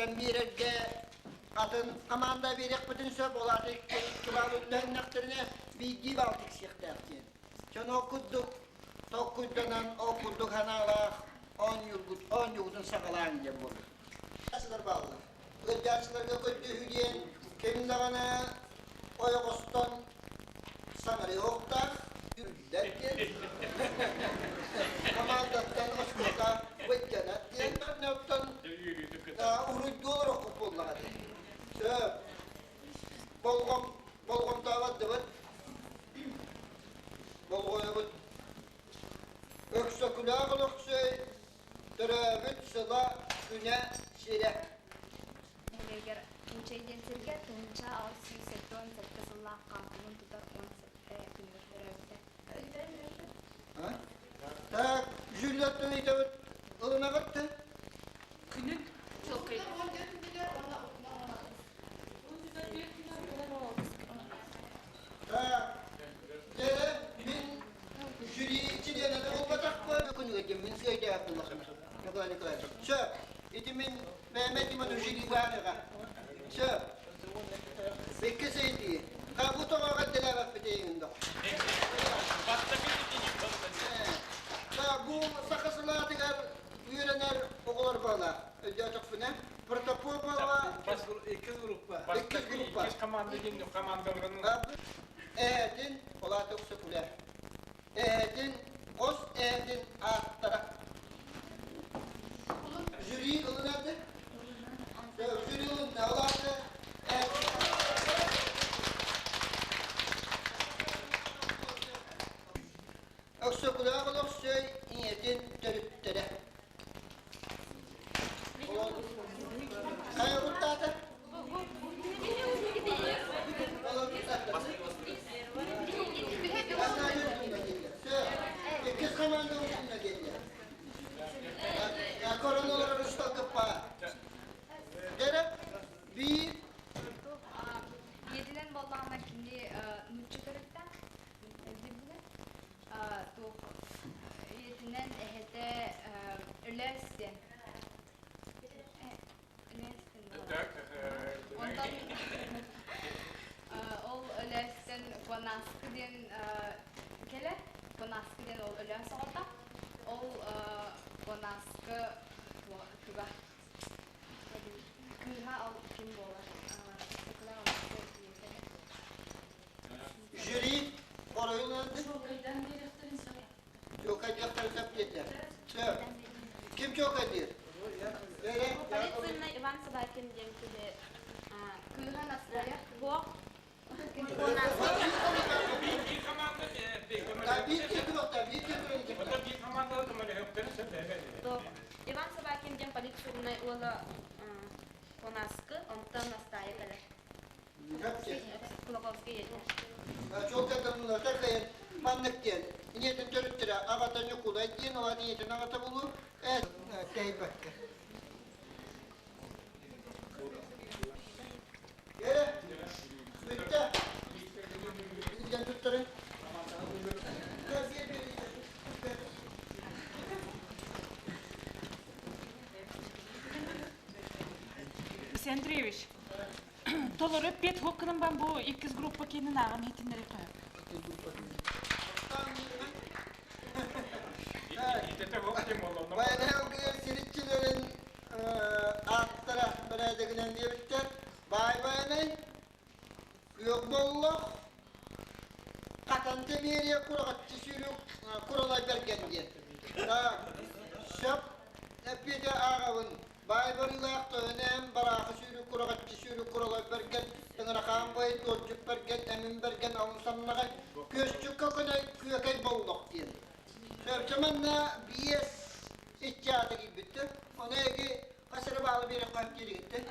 Биэрэргэ атын хамаанда биэриэхпитин сөп, ол аата икки баал үллэһиннэхтэринэ биирдии баал тиксиэхтээх диэн. Дьон ол курдук толкуйданан, ол курдук санаалаах оонньуургут, оонньуугутун саҕалааҥ диэн буолар. Ыалдьааччылар бааллар. Ыалдьааччыларга көрдөһүү диэн ким даҕаны ойоҕостон саҥарыахтаах, үрдэр диэн, хамаандаттан оскуола быдьанар диэн, оттон уруйдуу олороххут буоллаҕа дии. Сөп. Болҕом, болҕомтообот Болҕойобут. Өксөкүлээх Өлөксөй төрөөбүт сыла, күнэ, сирэ. Нэһилиэгэр Кучай диэн сиргэ 1887 сыллаахха кулун тутар 17 күнүгэр төрөөбүтэ. Так, Жюльеттан ыйтабыт ылынаҕыт да? Күнүн чуолкай. Так, дьэ, мин жюри чилиэнэ буолбатахпын. Күнүгэр диэн мин сыайдаах буоллахпына. Николай Николаевич. Сөп. Ити мин бэйэм этим жюри баарыга. Сөп. Икки сыйдыы. Бу тоҕо дэлээбэппит эйигин да. Бу саха сылаатыгар үөрэнэр оҕолор буола. Өйдөөтөхпүнэ, Протопопова Иккис группа. Иккис группа. Иккис команда диэн командаларын Эһэтин, олаата өксөкүлэр. Эһэтин, хос эһэтин ааттара. Жюри ылынады. Жюри ылынна. Олаата Өксөкүлээх Өлөксөй ийэтин төрүттэрэ. Хайа уртаата? Иккис команда устунна диэтилэр. Корон олорор усталгыппа. Дere биир Ийэтинэн буоллаҕына кини нуучча төрүттээх туох ийэтинэн эһэтэ Өлөөс диэн Онтон ол Өлөөстөн Куонаскы диэн кэлэр. Куонаскы диэн ол Өлөөс оҕото. Ол Куонаскы туга кыыһа ол ким буолар? Жюри оройун Чуолкайдыахтарын сөп диэтэ. Сөп. Ким чуолкайдыыр? Полицейный Иван Собакин диэн киһи Кыыһа Настая. Буох. Иван Собакин диэн полицейный уола Конаскы, онтон Настая кэлэр. Кулаковский ийэтэ. Чуолкайданылар кайын маннык диэн. Ийэтин төрүттэрэ аҕата Ньукулай диэн, ол ийэтин аҕата булуу тэйбэккэ. Эрэ, бүттэ. Илдьэн туттарын. Алексей Андреевич, Толору эппиэт суох гынан баран бу иккис группа киинин ааҕан иһитиннэри төһө? Байанайгыгар сириччилэрин ааттара бэрээдэгинэн диэбиттэр. Баай Байанай, Күөх Боллох, Хатан Тэмиэрийэ кураҕаччы сүүрүк Куралай Бэргэн диэн. Сөп эппиэти ааҕабын. Баай барыылаах тойон бараахы сүүрүк кураҕаччы сүүрүк куралай бэргэн, ыҥырахаан бай, туордьук бэргэн, эмин бэргэн, алын самнаҕай, күөсчүккэ көнөй, күөкэй боллох диэн. Сөпчө манна биэс иччи аата киирбиттэр. Ону эги хас эрэ баалы биэриэххэ сөп дииригиттэн.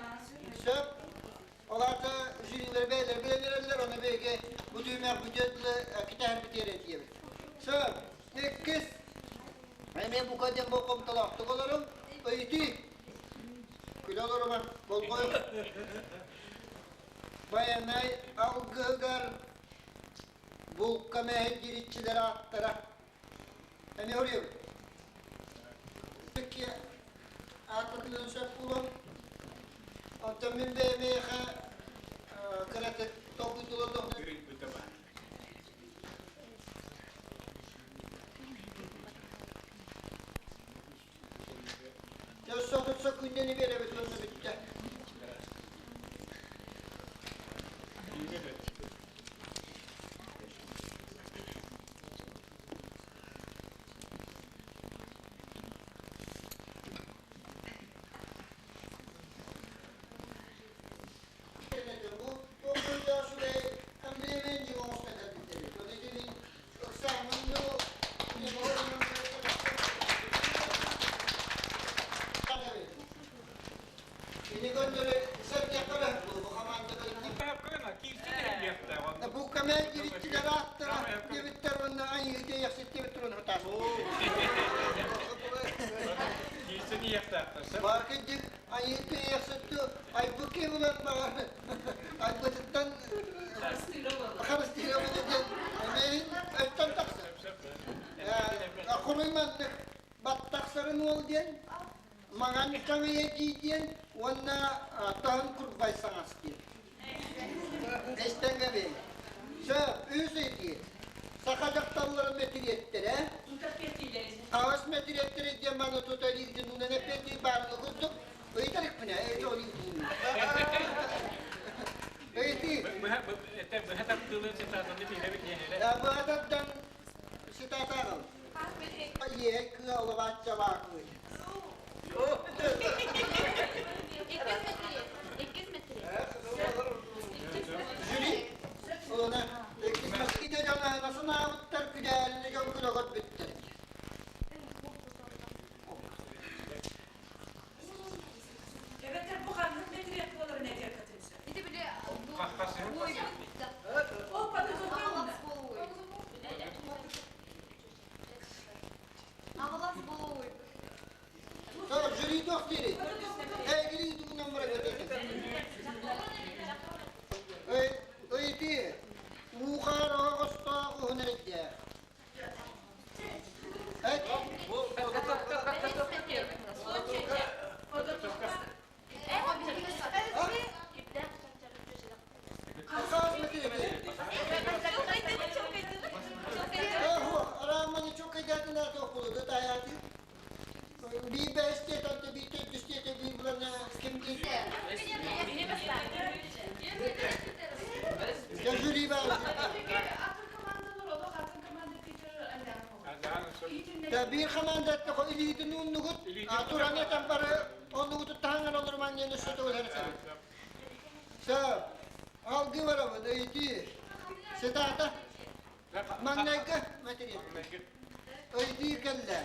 Сөп. Ол аата жюрилэр бэйэлэр билэлэрэллэр, ону биһиги бу түһүмэх бүтүөр дылы китэһэр бүтүөр этиэбит. Сөп. Иккис Эмиэ бука диэн болҕомтолоохтук олоруҥ, ыйытыы. Күлэ олорума, болҕойуҥ. Байанай алгыһыгар булка мэһэйдиир иччилэр ааттара. Эмиэ уруйабыт. Икки ааттатылыан сөп буолуо. Оттон мин бэйэмиэхэ кыратык толкуйдулар. Өссө күннэни биэрэбит уонна бүттэ. Бу кэмэ кириттилэр ааттара диэбиттэр уонна айыыты яхситтибит турун хатаас. Киирсин иэхтээхтэр. Баакыдьык айыыты яхситту айбыки булан баҕар айбытыттан харыстыыра буолар диэн эмиэһин өттөн тахсар. Хоруй маннык баттахсарын уол диэн маҥан таҥайа дии диэн уонна таһын курбай саҥас диэн. Эстэнгэ бэйэ. Сөп, үс ыйытыы. Саха дьахталларын мэтириэттэрэ. Хаҕас мэтириэттэрэ диэн маны тута илиитин уунан эппиэттии баарын курдук ыйытар икпинэ, эти ол Ыйытыы. Быһа тардыылын цитатаны биэрэбит диэн эрэ. Быһа тардан цитата аҕал. Иэһэ кыа олобааччалаах ый. Иккис мэтириэт. Жюри. Оны иккис маскида дьон санаабыттар күдээлли дьон күлөгөр бүттэр. Эбэтэр бу ханнык мэтириэт буоларын этиэр катынса. Ити били Ол подготовка. Аҕалас болуй. Жюри туох дири? Эгили тугунан барар. Ыйытыы. Уухаар оҕостоох уһун эрэйдээх. Биир хамаандатта илиитин ууннугут, туран этэн бары оннугуту таһыңан олоруман диэн өссө төгүл Сөп. Алгы барабын, ыйытыы. Цитата. Маҥнайгы материал. Ыйытыы кэллэ.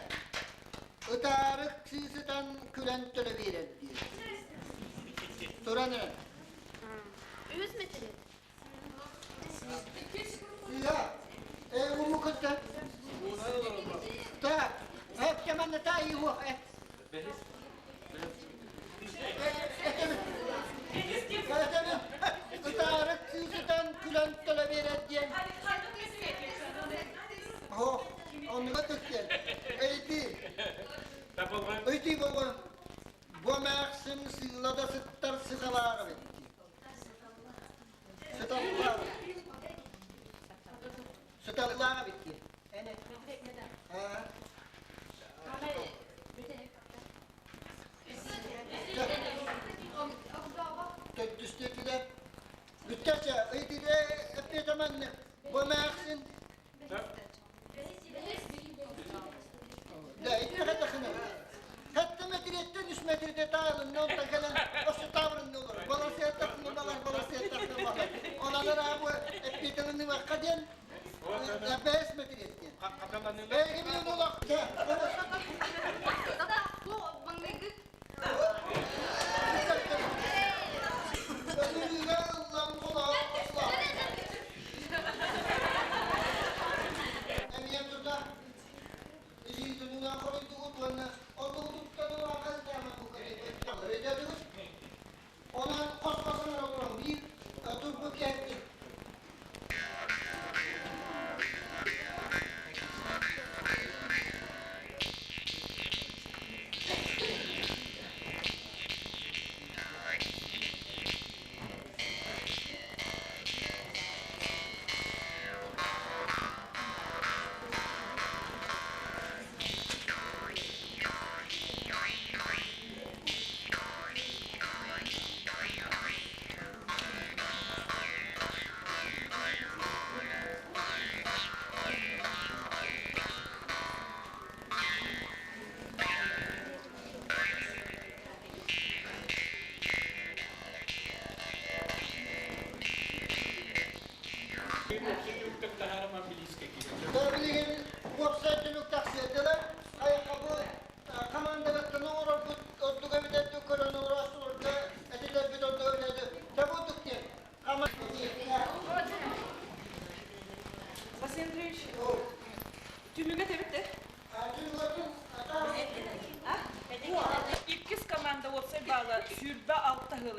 Ытаарык сыысытан күлэн төлө биэрэр диир. Туран эрэ. Үһүс материал. Сыа. Э, уму кытта. Так. Эп кеманна та его. Ытаарык сыысытан күлэн төлө биэрэр диэн. О, оннуга түктен. Ыйытыы. Ыйытыы болҕон. Бу эмээхсин сыыла да сыттар сыхалааҕа эбит. Сыталлааҕа. Сыталлааҕа эбит дии. Аа. Төрдүстүтүлэр. Бүттәче, ыйтыды эппиэтэмэнни. Бу эмээхсин. Да, ити хатахына. Хатта метреттен үс метрде таалын, онтан кэлэн осы таабырын олор. Баласыаттахына балар, баласыаттахына балар. Оналар абы эппиэтэлини бакка диэн, бэс метреттен. Эги билин олох. Бу маҥнайгы Өлүүгэ ыллам холоо. Эмиэм турда. Илиитин хоруйдугут уонна оннугутуттан улахан таама бу Онон хос-хосун олорон биир турбут кэһэттик.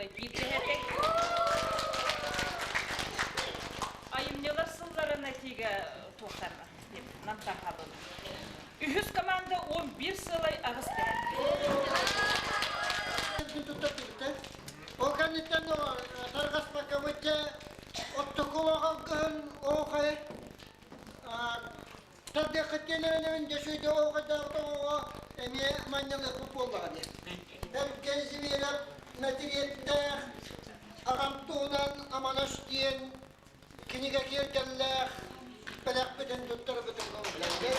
сыалай биир дэһэркэй. Айымньылар сылларын этиигэ туохтарна намтан хааллылар. Үһүс команда 11 сыалай аҕыс дэһэркэй. Ол кэнниттэн тарҕаспакка бычча оттокулаах алгыһын оохай Тардыаххыттан эрэнэбин дьэ оһоҕойдоохто оҕоҕо эмиэ манньалыахпыт буоллаҕа дии. Эргэн Зимиэлэп мэтириэттээх аҕам туһунан Аманаш диэн кинигэ киэргэллээх бэлэхпитин туттарбытын көҥүллэннэ.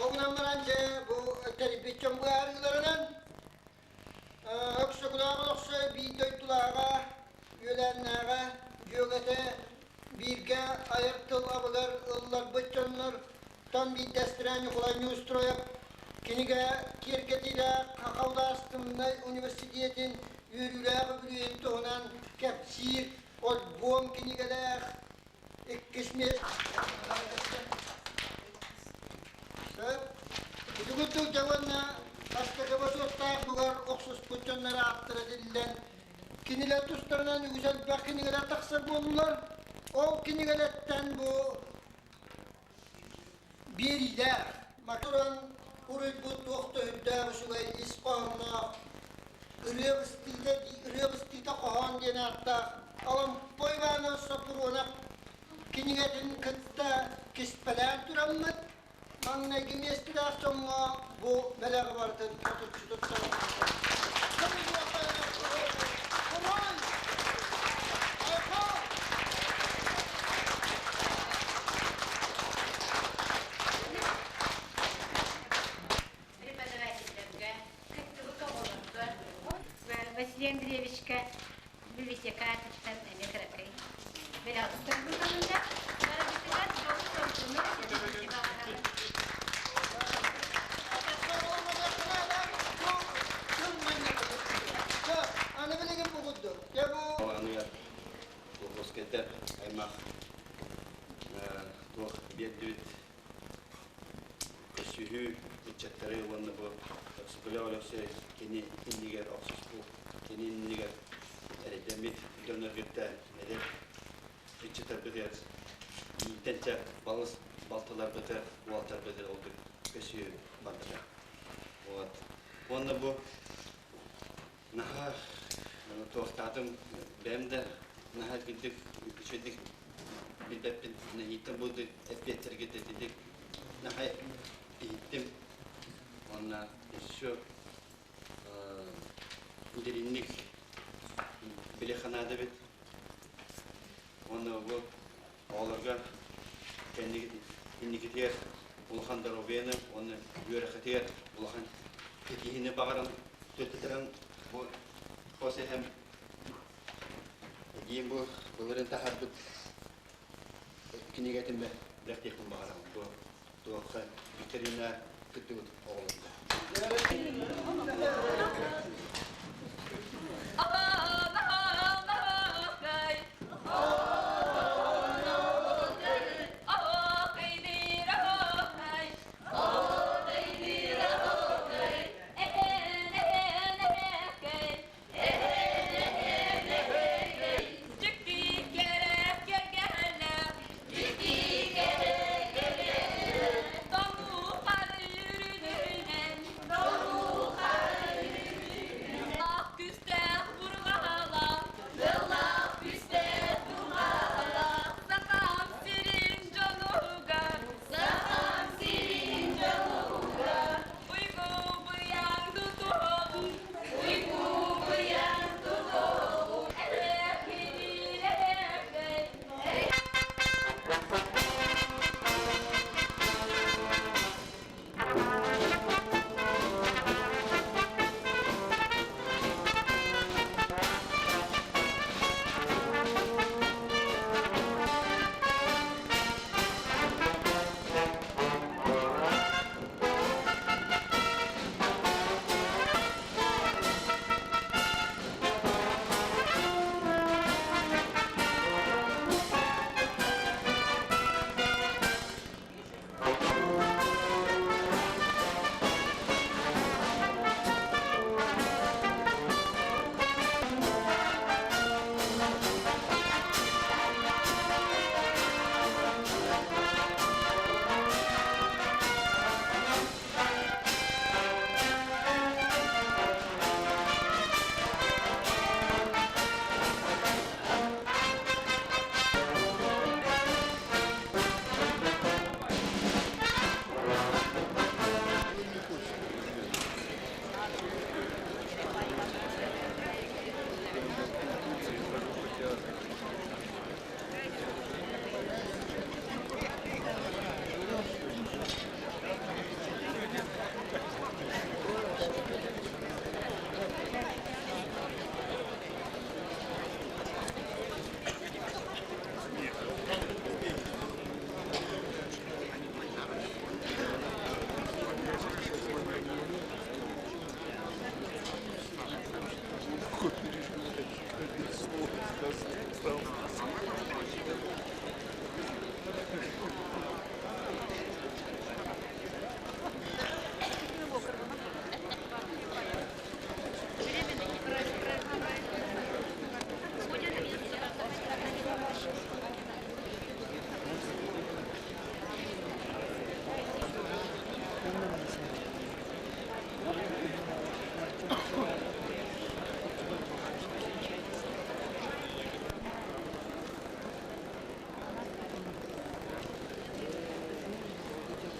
Ол гынан баран дьэ бу тэрийбит дьон быһаарыыларынан Өксөкүлээх Өлөксөй биир дойдулааҕа, үөлээннээҕэ, дьүөгэтэ бииргэ айар тыл абыгар ылларбыт дьоннор тон биирдэстэрэ Ньукулай Неустроев кинигэ киэргэтиилээх Хахаулаастымнай университетин үөрүүлээх үбүлүөйүн туһунан кэпсиир альбом кинигэлээх Иккис Сөп. Ити курдук уонна бастакы бочуоттаах бугар охсуспут дьоннор ааттара этиллэн, кинилэр тустарынан үгүс элбэх кинигэлэр тахсар буоллулар. Ол кинигэлэртэн бу биэриилээх, матуран уруйбут туох да үрдээх үчүгэй ис хоһоонноох ырыа быстыыта ырыа быстыыта хоһоон диэн ааттаах Алампа Иванов Соппуруонап кинигэтин кытта киспэлээн тураммыт, маҥнайгы миэстэлээх дьоҥҥо бу бэлэҕи барытын хотуччу туттаран Преподавателлэргэ, кыттыбыт оҕолорго Василий Андреевичка библиотека аатыттан эмиэ кыракый бэлэх туттарбытында барыбытыгар дьолу-соргуну ситиһиини баҕарабын. Аны билигин бу курдук. Дьэ бу Аныгар улууска аймах туох биэрдибит Көрсүһүү ыччаттары уонна бу Өксөкүлээх Өлөксөй кини иннигэр охсуспут, кини иннигэр эрэйдэммит дьоннор кытта эдэр ыччаттарбытыгар ииттэнчэ балыс балтыларбытыгар, уолаттарбытыгар ол көсүһүү барбыта. Вот. Уонна бу наһаа туохтаатым бэйэм да наһаа кырдьык үчүгэйдик билбэппин нэһииттэн буолдук эппиэттэргэ тэтидик наһаа иһиттим уонна еще дириҥник билэ ханаада эбит уонна бу оҕолорго инникитигэр улахан доруобуйаны уонна үөрэххитигэр улахан ситиһиини баҕаран төттөтөрөн бу хос эһэм эдиим бу былырын таһаарбыт кинигэтин бэлэхтиэхпин баҕарабын бу туохха викторина кыттыбыт оҕолорго.